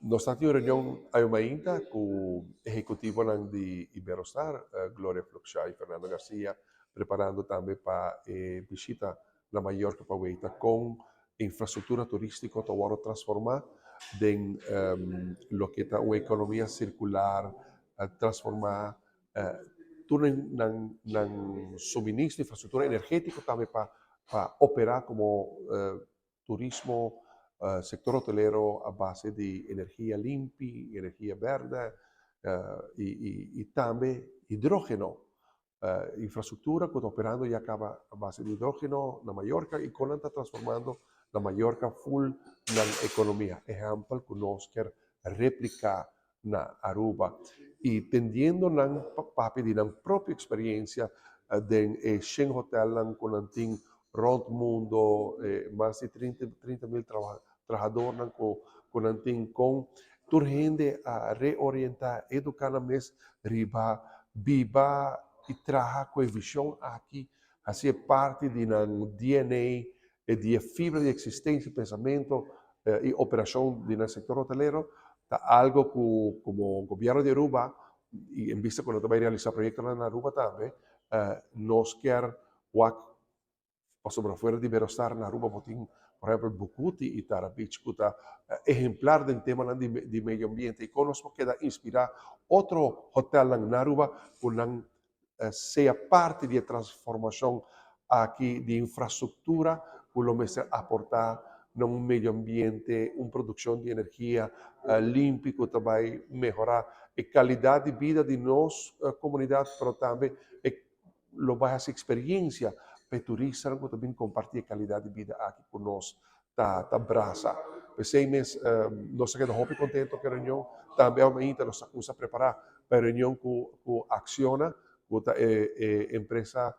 Nos tabatin un reunion awe mainta ku ehekutivonan di Iberostar, Gloria Fluxá i Fernando Garcia, preparando tambe pa e bishita na Mallorca pa weita kon infrastruktura turístiko ta wòrdu transformá den loke ta un ekonomia sirkular, transformá tur nan suministro, infrastruktura energétiko tambe pa operá komo turismo, sektor hotelero a base di energia limpi, energia bèrdè i tambe hidrógeno. Infrastruktura ku ta operando ya kaba a base di hidrógeno na Mallorca i kon nan ta transformando na Mallorca ful nan ekonomia. Ehèmpel ku nos kier repliká na Aruba i tendiendo nan pa papia di nan propio experiencia den e shen hotelnan cu nan tin rond mundo, e mas di 30,000 trahadornan cu nan tin, con tur hende a reorienta, educa nan mes riba biba y traha cu e vision aki, haci e parti di nan DNA, e di e fibra di existencia, pensamento y operacion di nan sector hotelero, ta algo cu como Gobierno di Aruba y en bista cu no ta bay realisa proyectonan na Aruba tambe, nos kier wak pasobra fuera di Iberostar na Aruba bo tin por ehempel Bucuti y Tara Beach cu ta ehemplar den temanan di medio ambiente y con nos por keda inspira otro hotelnan na Aruba cu nan sea parti di e transformacion aki di infrastructura cu lo mester aporta na un medio ambiente, un produccion di energia limpi cu ta bay mehora e calidad di bida di nos comunidad, pero tambe e lo bay haci experiencia pa e turistanan cu ta bin comparti e calidad di bida aki cu nos ta brasa. P'esei mes nos a keda hopi contento cu e reunion. Tambe awe mainta nos a cuminsa prepara pa e reunion cu Acciona, cu ta e empresa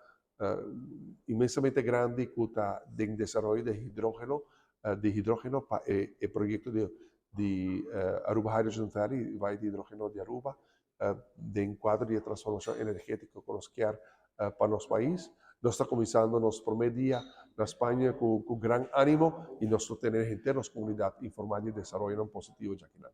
inmensamente grandi cu ta den desaroyo di hidrogeno, di hidrogeno pa e proyecto di Aruba Hydrogen Valley, Valle di Hidrogeno di Aruba, den kuadro di e transformashon energétiko ku nos kier pa nos pais. Nos ta kuminsando nos promé dia na Spaña ku gran ánimo i nos lo tene henter nos komunidat informá di e desaroyonan positivo djakinan.